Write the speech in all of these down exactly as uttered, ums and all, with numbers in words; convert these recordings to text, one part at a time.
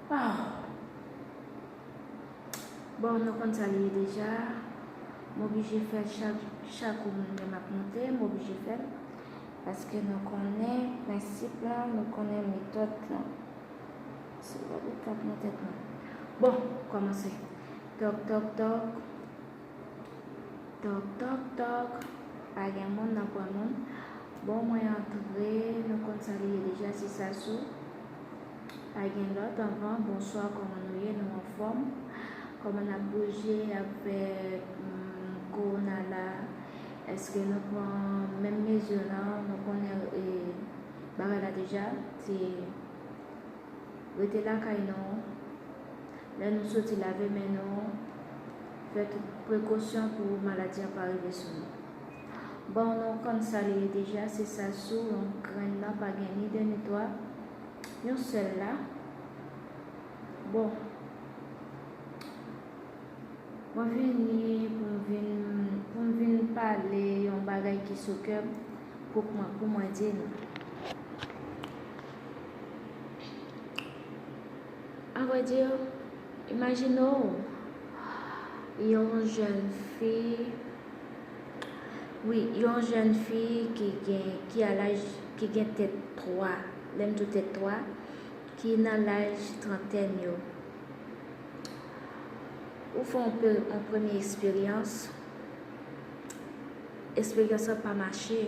Oh. Bon, nou konn sa li ye deja. M oblije fè l chak, chak ou m ap monte, m oblije fè l. Paske nou konnen prensip lan, nou konnen metòd lan. Se pa de kap nan tèt mwen. Bon, kòmanse. Tòk, tòk, tòk. Tòk, tòk, tòk. Pa gen moun nan pran moun. Bon, mwen antre, nou konn sa li ye deja, se Sasou. Pa gen lòt anvan, bonswa, kòman nou ye, nou anfòm? Kòman n ap bouje avèk mm, kowona la? Èske nou pran menm mezi lan? Nou konnen e, bagay la deja, se rete lakay nou. Lè nou soti, lave men nou, fè tout prekosyon pou maladi an pa rive sou nou. Bon, nou konn sa li ye deja, se Sasou, yon grenn nan pa gen ni de ni twa, yon sèl la. Bon, mwen vini pou m vin, pou m vin pale yon bagay ki sou kè m pou mwen, pou mwen di nou. Avrèdi, imajine w yon jèn fi, wi, yon jèn fi ki gen, ki a laj, ki gen tèt twa, lè m di w tèt twa, ki nan laj trantèn yo. Ou fè yon, pe- yon premye eksperyans, eksperyans lan pa mache.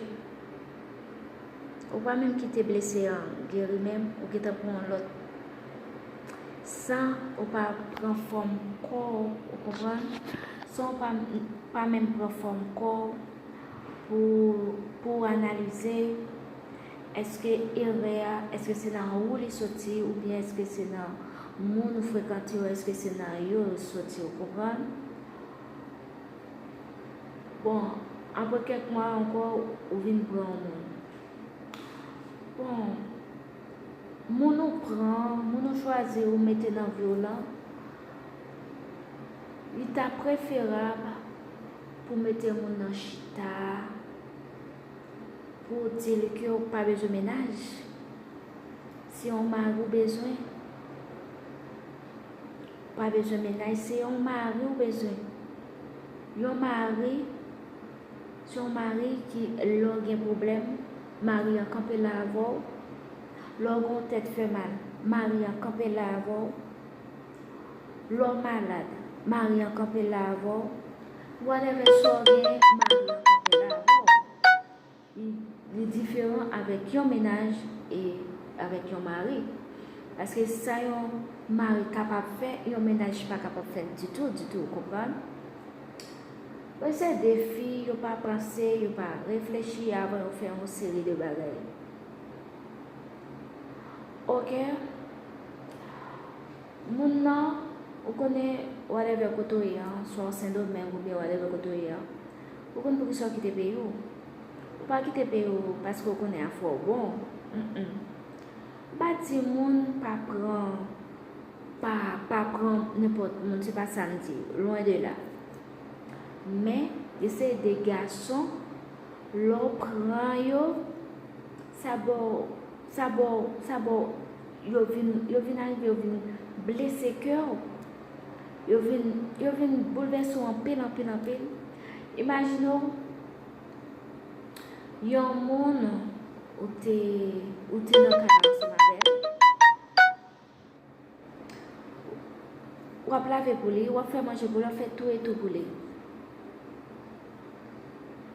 Ou pa menm kite blese an geri menm, ou gentan pran yon lòt. San ou pa pran fòm kò w, ou konprann? San ou pa, pa menm pran fòm kò w pou, pou w analize, èske erè a, èske se nan ou li soti, oubyen èske se nan moun ou frekante yo, èske se nan yo yo soti, ou konprann? Bon, apre kèk mwa ankò, ou vin pran yon moun. Bon, moun ou pran, moun ou chwazi ou mete nan vi w lan, li ta preferab pou mete moun nan chita, pou w di l ke w pa bezwen mennaj. Se yon mari w bezwen. Ou pa bezwen mennaj, se yon mari w bezwen. Yon mari, se yon mari ki, lè w gen pwoblèm, mari an kanpe la avè w. Lè w gen yon tèt fè mal, mari an kanpe la avè w. Lè w malad, mari an kanpe la avè w. Whatever sa w gen, mari an kanpe la avè w. Li, li diferan avèk yon mennaj e avèk yon mari. Paske sa yon mari kapab fè, yon mennaj pa kapab fè l ditou, ditou, ou konprann? Bon, se de fi, yo pa panse, yo pa reflechi avan yo fè yon seri de bagay. Oke? Moun nan, ou konnen, whatever kote w ye an, swa w Sendomeng oubyen whatever kote w ye an, ou konn poukisa w kite peyi w? Ou pa kite peyi w paske w konnen afè w bon. Mm-mm. M pa di moun pa pran, pa, pa pran nenpòt moun, se pa sa m di, lwen de la. Men, eseye de gason, lè w pran yo, sa ba w, sa ba w, sa ba w, yo vin, yo vin arive, yo vin blese kè w. Yo vin, yo vin boulvèse w anpil, anpil, anpil. Imajine w, yon moun ou te, ou te nan kay la ansanm avè l. W ap lave pou li, w ap fè manje pou li, w ap fè tou e tou pou li.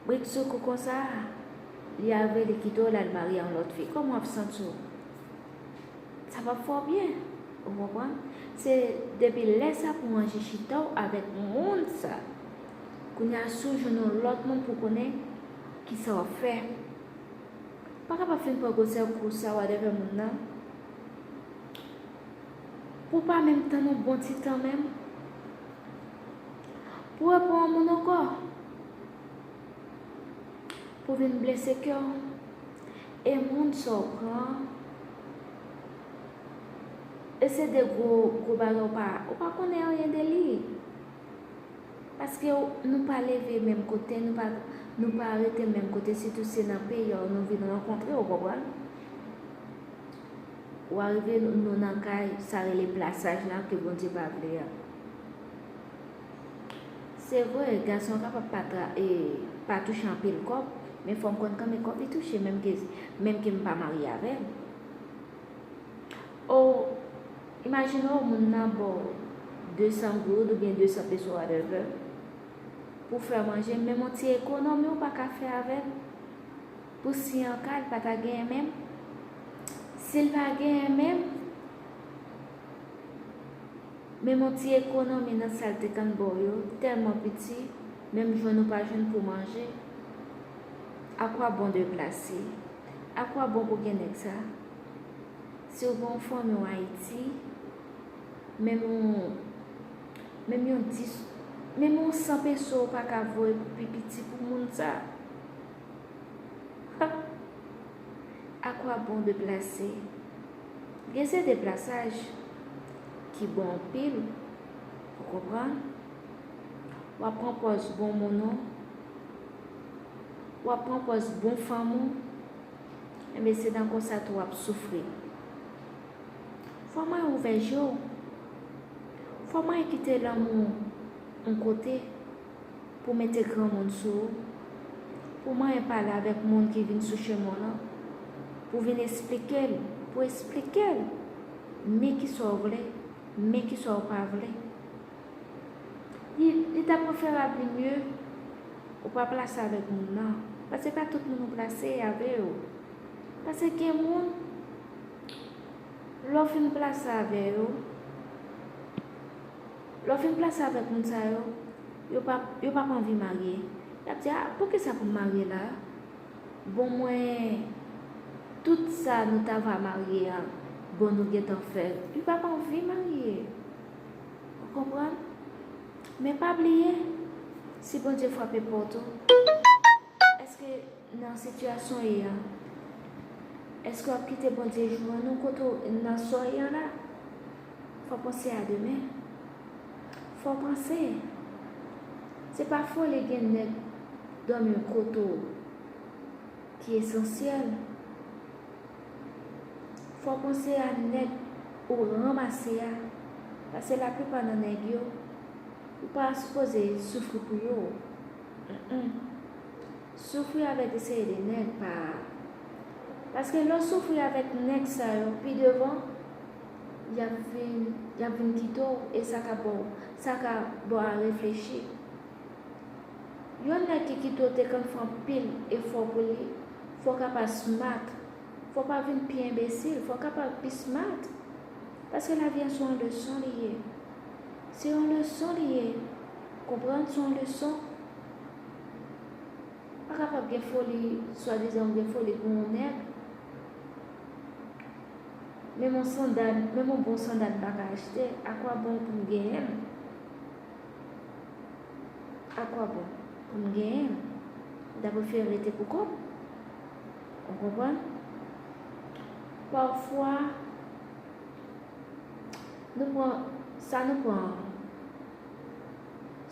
Bridsoukou konsa, li arive, li kite w, l al marye a yon lòt fi. Kòman w ap santi w? Sa p ap fè w byen, ou konprann? Se depi lè sa pou w ranje chita w avèk moun sa. Kounye a, si w jwenn yon lòt moun pou konnen kisa w ap fè. Pa kapab fin pran gwosè kou sa, whatever moun nan. Pou w pa menm tann yon bon ti tan menm. Pou w repran yon moun ankò. Pou vin blese kè w. E moun sa w pran. E se de gwo, gwo bagay ou pa, ou pa konnen anyen de li. Paske w, nou pa leve menm kote, nou pa, nou pa rete menm kote, sitou se nan peyi a w nou vin rankontre, ou konprann? Ou arive nou nan kay, sa rele plasaj la ke Bondye pa vle a. Se vre, gason an kapab pa, tra, e, pa touche anpil kòb, men fò m konn kanmenm kòb li touche, menm ke, menm ke m pa marye avè l. O, imajine w, moun nan ba w de san goud oubyen de san peso, whatever, pou fè manje, menm yon ti ekonomi ou pa ka fè avè l. Pou si an ka, li pa ta genyen menm. Si l pa genyen menm, menm yon ti ekonomi nan sa l te konn ba w yo, tèlman piti, menm jwenn ou pa jwenn pou manje. À quoi bon de placer? À quoi bon pou gen nèg sa? Si w gen yon fanmi w Ayiti, menm yon, menm yon dis, menm yon san peso ou pa ka voye pou pi piti pou moun sa. Ha! À quoi bon de placer? Gen se de plasaj ki bon anpil, ou konprann? W ap pran pòz bon moun ou, w ap pran pòz bon fanm ou, enben se nan konsa tou w ap soufri. Fò mwen ouvè je w. Fò mwen kite lanmou yon kote pou mete granmoun sou ou. Pou mwen pale avèk moun ki vin sou chemen w lan, pou vin esplike l, pou esplike l, men kisa w vle, men kisa w pa vle. Li, li ta preferab, li mye ou pa plase avèk moun nan. Paske pa tout moun ou plase avè yo. Paske gen moun, lè w fin plase avè yo, lè w fin plase avèk moun sa yo, yo p ap, yo p ap anvi marye. Y ap di, "A, poukisa pou m marye la?" Bon, mwen, tout sa nou ta va marye a, bon, nou gentan fè l. Li p ap anvi marye. Ou konprann? Men pa bliye, si Bondye frape pòt ou, èske nan sitiyasyon w ye a, èske w ap kite Bondye jwenn ou kote w nan sa w ye a la? Fò w panse a demen. Fò w panse. Se pa foli gen nèg dòmi kote w ki esansyèl. Fò w panse a nèg ou ranmase a, paske laplipa nan nèg yo, ou pa sipoze soufri pou yo. Mm-mm. Soufri avèk de seri de nèg pa. Paske lè w soufri avèk nèg sa yo, pi devan, y ap vin, y ap vin kite w, e sa ka ba w, sa ka ba w a reflechi. Yon nèg ki kite w te konn fè anpil efò pou li, fò w kapab smart. Fò w pa vin pi enbesil, fò w kapab pi smart. Paske lavi a se yon leson li ye. Se yon leson li ye. Konprann, se yon leson. Pa kapab gen foli, swadizan ou gen foli pou yon nèg. Menm yon sandal, menm yon bon sandal m pa ka achte, à quoi bon pou m genyen l? À quoi bon pou m genyen l? M ta prefere rete pou kò m. Ou konprann? Pafwa, nou pran, sa nou pran,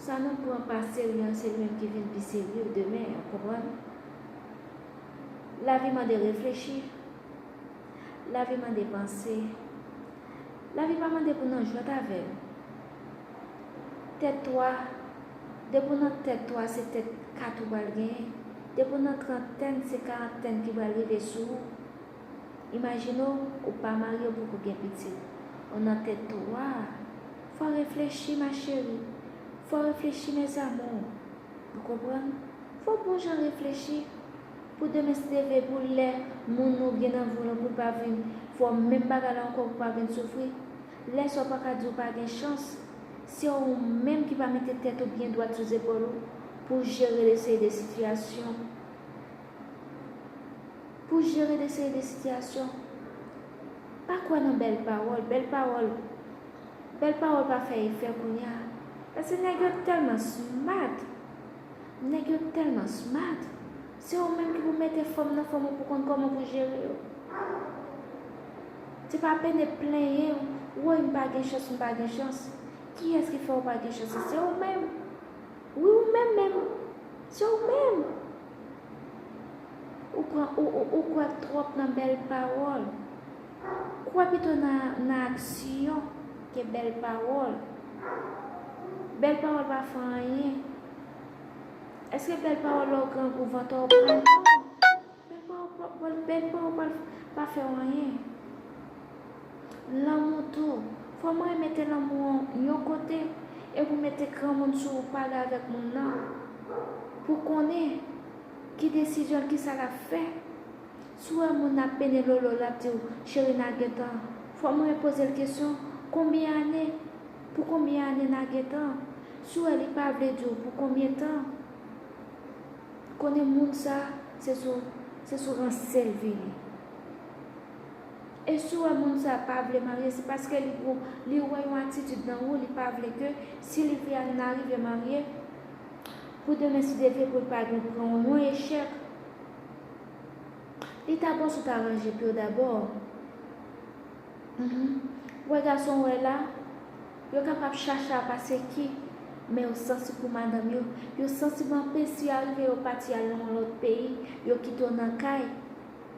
sa nou pran pa serye an, se li menm ki vin pi serye demen, ou konprann? Lavi mande reflechi. Lavi mande panse. Lavi pa mande pou nan jwèt avè l. Tèt twa, depi w nan tèt twa, se tèt kat ou pral genyen. Depi w nan trantèn, se karantèn ki pral rive sou ou. Imajine w, ou pa marye, ou poko gen pitit. Ou nan tèt twa. Fò w reflechi, ma chérie. Fò w reflechi, mes amours. Ou konprann? Fò w bon jan reflechi. Pou demen, si Dye vle, pou lè moun ou gen nan vi w lan, pou l pa vin fè w menm bagay la ankò, pou w pa vin soufri. Lè sa w pa ka di w pa gen chans. Se ou menm ki pa mete tèt ou byen dwat sou zepòl ou pou jere de seri de sitiyasyon. Pou jere de seri de sitiyasyon. Pa kwè nan bèl pawòl. Bèl pawòl, bèl pawòl pa fè efè kounye a. Paske nèg yo tèlman smart. Nèg yo tèlman smart. Se ou menm ki pou mete fanm nan fanm ou pou konn kòman pou jere yo. Se pa pene plenyen, woy, m pa gen chans, m pa gen chans. Kiyès ki fè w pa gen chans? Se ou menm. Wi, ou menm menm. Se ou menm. Ou pran, ou, ou, ou kwè twòp nan bèl pawòl. Kwè pito nan, nan aksyon ke bèl pawòl. Bèl pawòl pa fè anyen. Èske bèl pawòl lè w grangou vant ou pran? Non. Bèl pawòl pa, bèl, bèl pawòl pa, pa fè w anyen. Lanmou tou. Fò mwen mete lanmou an yon kote epi w mete granmoun sou ou pale avèk moun nan pou konnen ki desizyon l, kisa l ap fè. Si w wè moun nan ap pene lolo, l ap di w, "Cheri, n a gentan." Fò mwen poze l kesyon, "Konbyen ane? Pou konbyen ane n a gentan?" Si w wè li pa vle di w pou konbyen tan, konnen moun sa, se sou, se sou ranse l vini. E si w wè moun sa pa vle marye, se paske li pou, li wè yon atitid nan ou, li pa vle ke si li vle al nan rive marye, pou demen si Dye vle pou l pa gen pran yon echèk. Li ta bon si w ta ranje pye w dabò. Mhm. Wè gason w wè la, yo kapab chacha pase ki, men yo sansib pou madanm yo. Yo sansib anpil si yo rive yo pati al nan yon lòt peyi, yo kite w nan kay.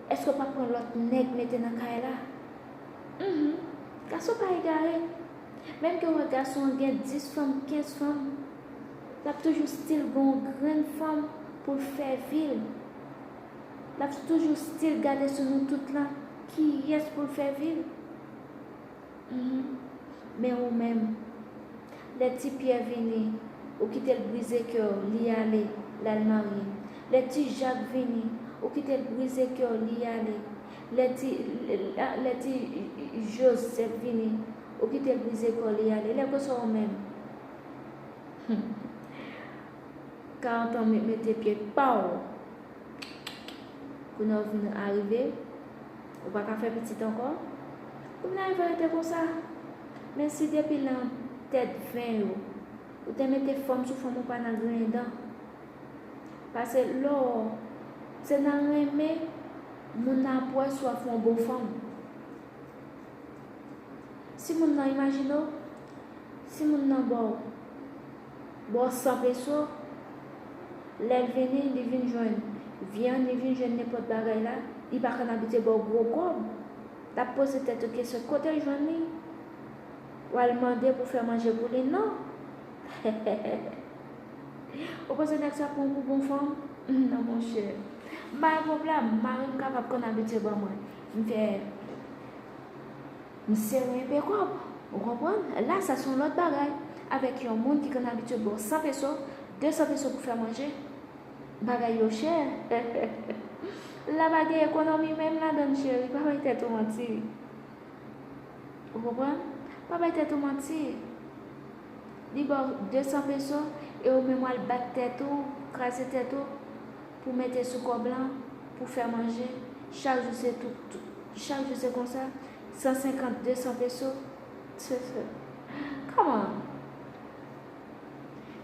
Èske w pa pran lòt nèg mete nan kay la? Mhm. Gason pa egare. Menm ke w wè gason an gen dis fanm, kenz fanm, l ap toujou still gen yon grenn fanm pou l fè vi l. L ap toujou still gade sou nou tout lan, kiyès pou l fè vi l. Mhm. Men ou menm, lè ti Pyè vini, ou kite l brize kè w, li ale, l al marye. Lè ti Jak vini, ou kite l brize kè w, li ale. Lè ti, lè ti Jozèf vini, ou kite l brize kè w, li ale. Lè konsa ou menm, hmm, karant an mete pye pa w. Kounye a w vin arive, ou pa ka fè pitit ankò. Ou vin arive rete konsa. Men si depi nan tèt ven yo, ou te mete fanm sou fanm, ou pa nan griyen dan. Paske lò, se nan renmen moun nan ap wè si w ap fè yon bon fanm. Si moun nan, imajine w, si moun nan ba w, ba w san peso, lè l vini, li vin jwenn vyann, li vin jwenn nenpòt bagay la, li pa konn abitye ba w gwo kòb. L ap poze tèt ou kesyon, kote l jwenn li? W al mande pou fè manje pou li? Non. Ou panse nèg sa pran w pou bon fanm? Non, monchè. M pa gen pwoblèm. Mari m kapab konn abitye ban mwen. M fè, m sere enpe kòb. Ou konprann? La, sa se yon lòt bagay. Avèk yon moun ki konn abitye ba w san peso, de san peso pou fè manje, bagay yo chè. La pa gen ekonomi menm ladann, cheri. Pa bay tèt ou manti. Ou konprann? Pa bay tèt ou manti. Li ba w de san peso e ou menm w al bat tèt ou, kraze tèt ou pou mete sou kòb lan, pou fè manje. Chak jou se tout, tout, chak jou se konsa. San senkant, de san peso. Kòman?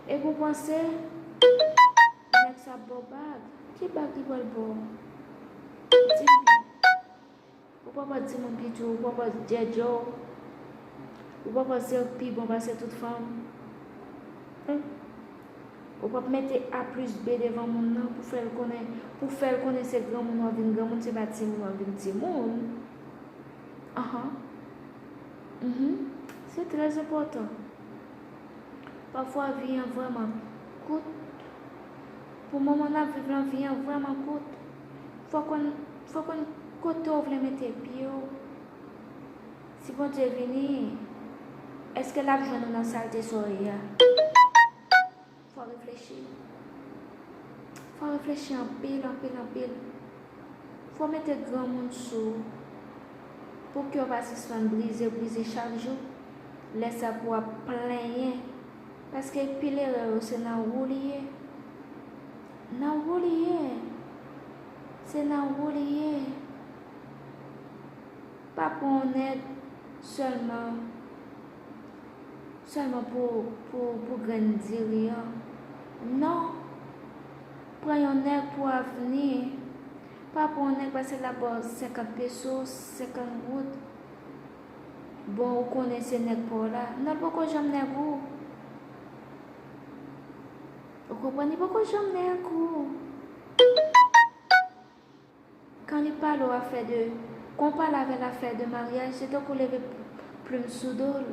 Epi w panse nèg sa ap ba w bag? Ki bag li pral ba w? Di m. Ou pa pral timoun piti w, ou pa pral djèdjè w, ou pa pral se ou k pi bon pase tout fanm. Ou p ap mete A plis B devan moun nan pou fè l konnen, pou fè l konnen se granmoun w ap vin granmoun, se pa timoun w ap vin timoun. Anhan. Mhm. Se trè enpòtan. Pafwa, vi an vrèman kout. Pou moman n ap viv lan, vi an vrèman kout. Fò konn, fò konn kote w vle mete pye w. Si Bondye vini, èske l ap jwenn ou nan salte sa w ye a? Fò reflechi. Fò reflechi anpil, anpil, anpil. Fò mete granmoun sou ou pou ke w pa sispann brize, brize chak jou. Lè sa pou w ap plenyen. Paske pil erè yo se nan ou li ye. Nan ou li ye. Se nan ou li ye. Pa pran yon nèg sèlman, sèlman pou, pou, pou grenn diri an. Non. Pran yon nèg pou avni. Pa pran yon nèg paske l ap ba w senkant peso, senkant goud. Bon, ou konnen se nèg pa w la. Non, l poko janm nèg ou. Ou konprann? Li poko janm nèg ou. Kan li pale w afè de Kon w pale avè l afè de maryaj, se tankou w leve plim sou do l.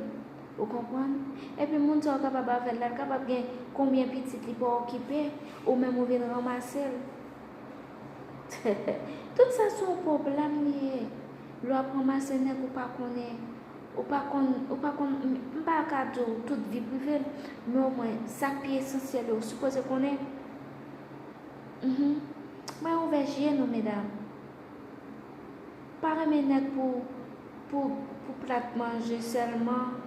Ou konprann? Epi moun sa w kapab avè l la, l kapab gen konbyen pitit li pa okipe, ou menm ou vin ranmase l. Tout sa se yon pwoblèm li ye. Lè w ap ranmase nèg ou pa konnen, ou pa konn, ou pa konn, m, m pa ka di w tout vi prive l, men omwen sa k pi esansyèl yo ou sipoze konnen. Mhm. Mwen ouvè je nou, medam. Pa renmen nèg pou, pou, pou plat manje sèlman.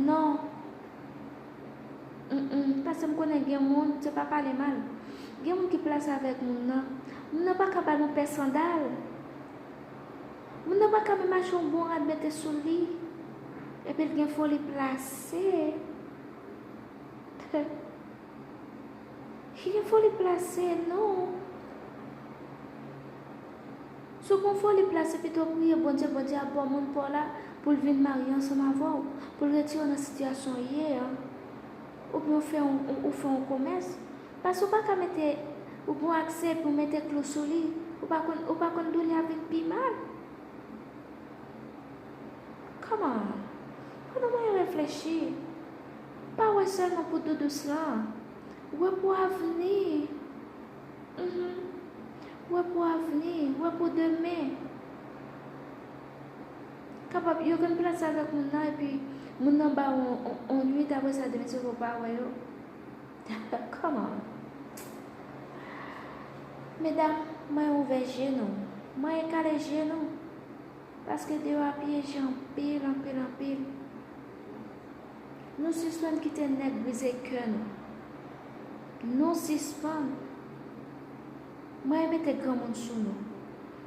Non. Mm, mm, paske m konnen gen moun, se pa pale mal. Gen moun ki plase avèk moun nan. Moun nan pa ka ba l yon pè sandal. Moun nan pa ka menm achte yon bon rad mete sou li. Epi l gen foli plase. Ki gen foli plase, non. Si w gen foli plase, pito w priye Bondye, Bondye ap ba w moun pa w la pou l vin marye ansanm avè w, pou l retire w nan sitiyasyon w ye an. Oubyen w fè yon, ou, ou fè yon komès. Paske w pa ka mete, ou gen aksè pou w mete klou sou li. Ou pa konn, ou pa konn dou li ap vin pi mal. Come on. Pandan mwen reflechi, pa wè sèlman pou doudous lan. Wè pou avni. Mhm. Wè pou avni. Wè pou demen. Kapab, yo konn plase avèk moun nan, epi moun nan ba w on, on, on nwit, apre sa, demen se pou w pa wè yo. Come on. Medam, mwen ouvè je nou. Mwen ekale je nou. Paske deyò a pyeje anpil, anpil, anpil. Nou sispann kite nèg brize kè nou. Nou sispann. Mwen mete granmoun sou nou.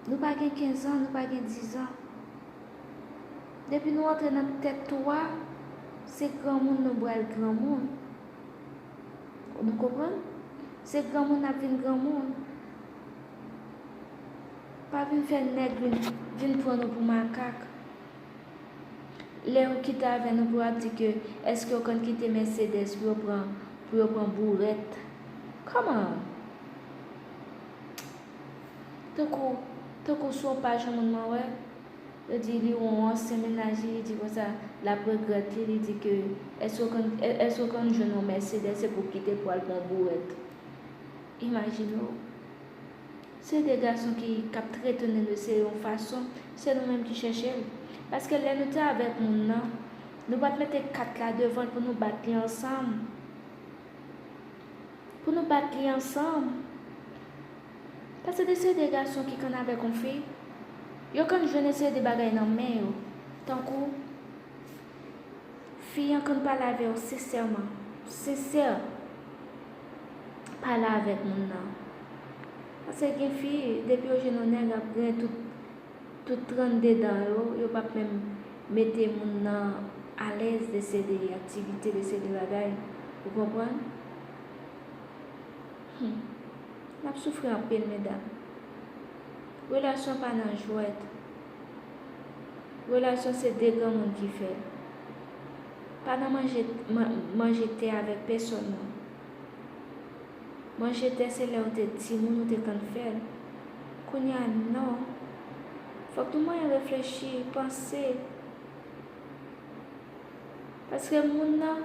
Nou pa gen kenz an, nou pa gen diz an. Depi nou antre nan tèt twa, se granmoun nou pral granmoun. Nou konprann? Se granmoun n ap vin granmoun. Pa vin fè nèg vin, vin pran nou pou makak. Lè yo kite avè nou pou yo ap di ke èske yo konn kite Mercedes pou yo pran, pou yo pran bourèt. Come on! Tankou, tankou sou yon paj yon moun mwen wè, yo di li yon ansyen mennaj li, li di konsa, l ap regrèt li, li di ke èske w konn, è-, èske w konn jwenn yon Mercedes epi w kite pou al pran bourèt. Imajine w. Se de gason ki, k ap trete nou de se yon fason, se nou menm ki chèche l. Paske lè nou te avèk moun nan, nou pa t mete kat la devan l pou nou bat li ansanm. Pou nou bat li ansanm. Paske de se de gason ki konn avèk yon fi, yo konn jwenn eseye de bagay nan men yo. Tankou, fi an konn pale avè w sensèman, sensè, pale avèk moun nan. Paske gen fi, depi yo jwenn yon nèg ap griyen tout, tout trannde dan yo, yo p ap menm mete moun nan alèz de se de aktivite, de se de bagay. Ou konprann? Hmm. N ap soufri anpil, medam. Relasyon pa nan jwèt. Relasyon se de granmoun ki fè l. Pa nan manje, man-, manje tè avèk pèsòn, non. Manje tè se lè w te timoun ou te konn fè l. Kounye a, non. Fòk nou mwen reflechi, panse. Paske moun nan,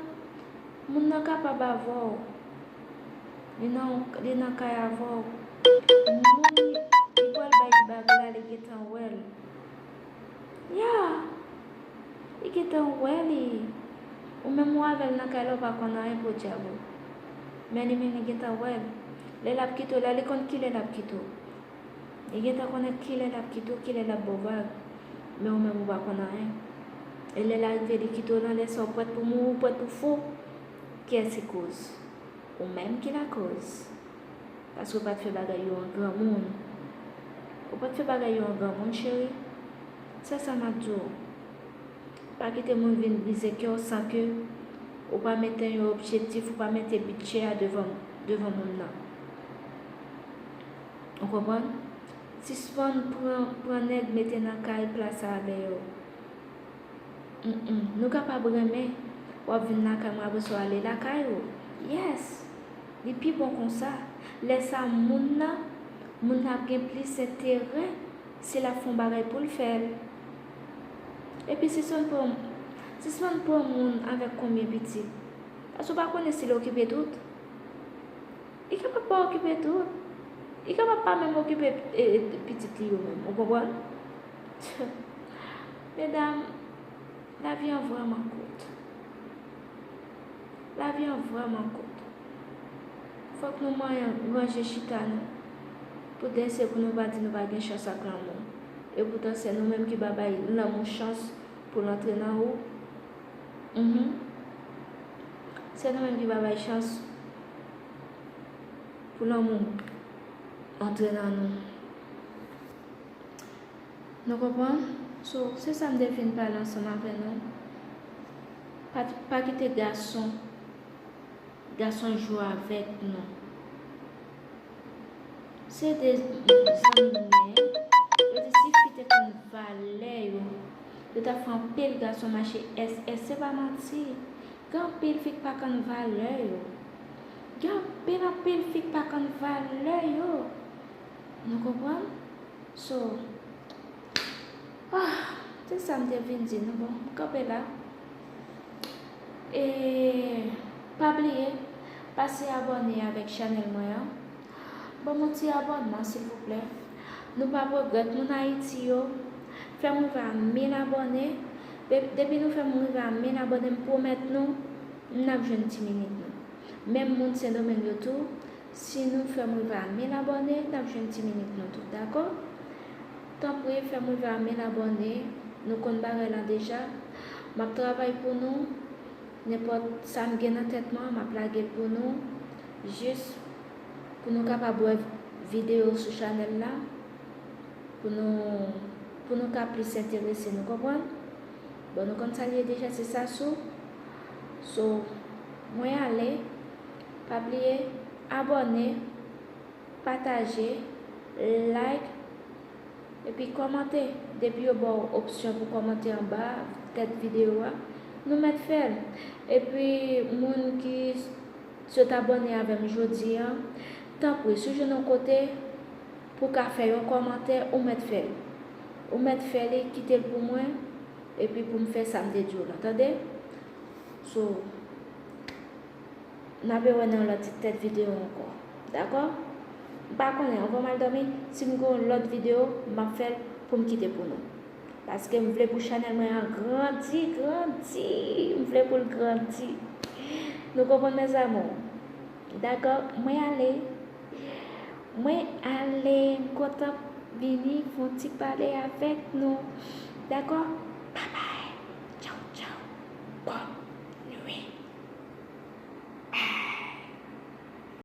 moun nan kapab avè w. Li nan, li nan kay avè w. Moun li, li pral bay bag la, li gentan wè l. Ya! Li gentan wè li. Ou menm ou avè l nan kay la, ou pa konn anyen, podyab ou. Men li menm li gentan wè l. Lè l ap kite w la, li konn kilè l ap kite w. Li gentan konnen kilè l ap kite w, kilè l ap ba w vag. Men ou menm ou pa konn anyen. E lè l arive li kite w lan, lè sa w prèt pou mouri, ou prèt pou fou. Kiyès ki koz? Ou menm ki lakoz. Paske ou pa t fè bagay yo an granmoun. Ou pa t fè bagay yo an granmoun, cheri. Se sa m ap di w. Pa kite moun vin brize kè w san ke ou pa mete yon objektif, ou pa mete bidjè a devan, devan moun nan. Ou konprann? Sispann pran, pran nèg mete nan kay plase avè yo. Mm, mm. Nou kapab renmen, w ap vin lakay mwen apre sa w ale lakay ou. Yes! Li pi bon konsa. Lè sa moun nan, moun nan ap gen plis enterè si l ap fè yon bagay pou l fè l. Epi sispann pran, sispann pran moun avèk konbyen pitit. Paske w pa konnen si l okipe tout. Li kapab pa okipe tout. Li kapab pa menm okipe, e, e, pitit li yo menm. Ou konprann? Medam, lavi an vrèman kout. Lavi an vrèman kout. Fòk nou manyen ranje chita nou. Pou dèsye pou nou pa di nou pa gen chans ak lanmou. Epoutan se nou menm ki pa bay lanmou chans pou l antre nan ou. Mhm. Se nou menm ki pa bay chans pou lanmou antre nan nou. Nou konprann? So, se sa m te vin pale ansanm avè nou. Pa, pa kite gason, gason jwe avèk nou. Se de zanmi nou ye. Yo di si fi te konn valè yo, yo t ap fè anpil gason mache S S, se pa manti. Gen anpil fi k pa konn valè yo. Gen anpil, anpil fi k pa konn valè yo. Nou konprann? So, ah, se sa m te vin di nou. Bon, m kanpe la. E pa bliye, pase abòne avèk chanèl mwen an. Ban m yon ti abònman, silvouplè. Nou p ap regrèt, moun Ayiti yo. Fè m rive a mil abòne. De-, depi nou fè m rive a mil abòne, m pwomèt nou, n ap jwenn ti minit nou. Menm moun Sendomeng yo tou, si nou fè m rive a mil abòne, n ap jwenn ti minit nou tou, dakò? Tanpri, fè m rive a mil abòne. Nou konn bagay lan deja. M ap travay pou nou. Nenpòt sa m gen nan tèt mwen, m ap lage l pou nou. Jis pou nou kapab wè videyo sou chanèl la. Pou nou, pou nou ka plis enterese, nou konprann? Bon, nou konn sa l ye deja, se Sassou. So, mwen ale. Pa bliye, abòne, pataje, like, epi kòmante. Depi yo ba w opsyon pou kòmante anba tèt videyo a, nou mèt fè l. Epi, moun ki sot abòne avè m jodi a, tanpri, si w jwenn yon kote pou w ka fè yon kòmantè, ou mèt fè l. Ou mèt fè li, kite l pou mwen, epi pou m fè sa m te di w lan, tande? So, n ap wè nan yon lòt tèt videyo ankò. Dakò? M pa konnen, anvan m al dòmi, si m gen yon lòt videyo, m ap fè l pou m kite pou nou. Paske m vle pou chanèl mwen an grandi, grandi. M vle pou l grandi. Nou konprann, mes amours? Dakò? Mwen ale. Mwen ale. M kontan vini fè yon ti pale avèk nou. Dakò? Bye bye.